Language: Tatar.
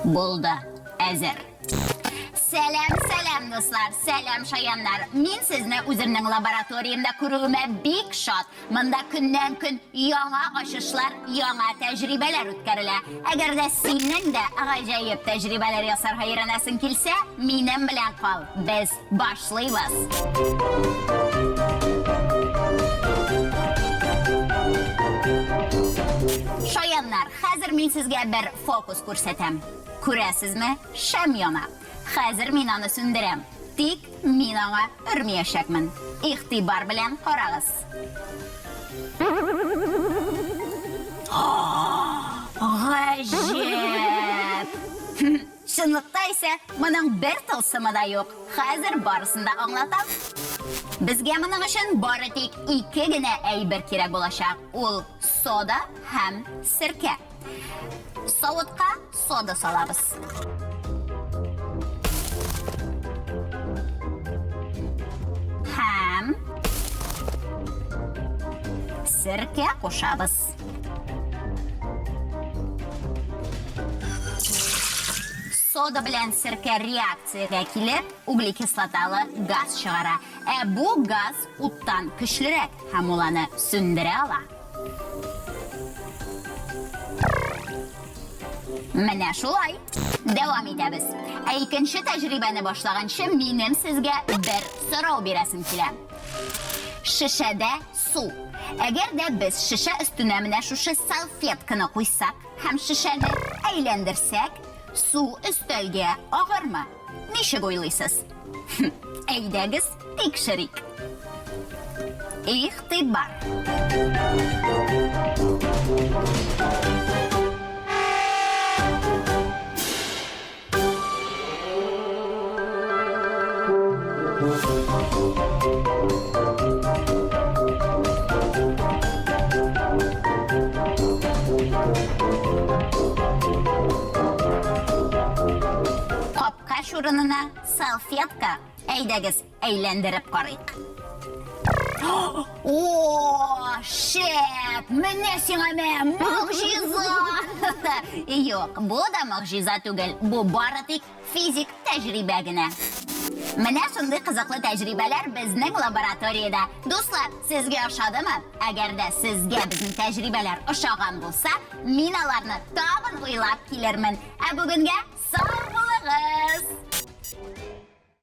Булды, әзер. Сәлам, сәлам, дуслар, сәлам, шаяннар. Мин сезне үземнең лабораториямдә күрүемә бик шат. Монда көннән-көн яңа ачышлар, яңа тәҗрибәләр үткәрелә. Әгәр дә синең дә гаҗәеп тәҗрибәләр ясарга өйрәнәсең килсә, минем белән кал. Без башлыйбыз. Шаяннар, хәзер мин сезгә бер фокус күрсәтәм. Күрәсезме, шәм яна. Хәзер мин аны сүндерәм. Тик мин аңа өрмиячәкмен. Игътибар белән карагыз. Гаҗәп! Чынлыкта исә моның бер тылсымы да юк. Хәзер барысын да аңлатам. Безгә моның өчен бары тик ике генә әйбер кирәк булачак. Ул сода һәм серкә. Савытка сода салабыз. Һәм серкә кушабыз. Сода белән серкә реакциягә килеп, углекислоталы газ чыгара. Ә бу газ уттан көчлерәк һәм ул аны сүндерә ала. Менә шулай. Дәвам итәбез. Ә икенче тәҗрибәне башлаганчы минем сезгә бер сорау бирәсем килә. Шешәдә су. Әгәр дә без шешә өстенә менә шушы салфетканы куйсак һәм шешәне әйләндерсәк, су өстәлгә агырмы? Ничек уйлыйсыз? Әйдәгез, тикшерик. Игътибар! Капкач урынына салфетка. Әйдәгез, әйләндереп карыйк. О, шәп! Менә сиңа мә, могҗиза! Юк, бу да могҗиза түгел. Бу бары тик физик тәҗрибә генә. Менә шундый кызыклы тәҗрибәләр безнең лабораториядә. Дуслар, сезгә ошадымы? Әгәр дә сезгә безнең тәҗрибәләр ошаган булса, мин аларны тагын уйлап килермен. Ә бүгенгә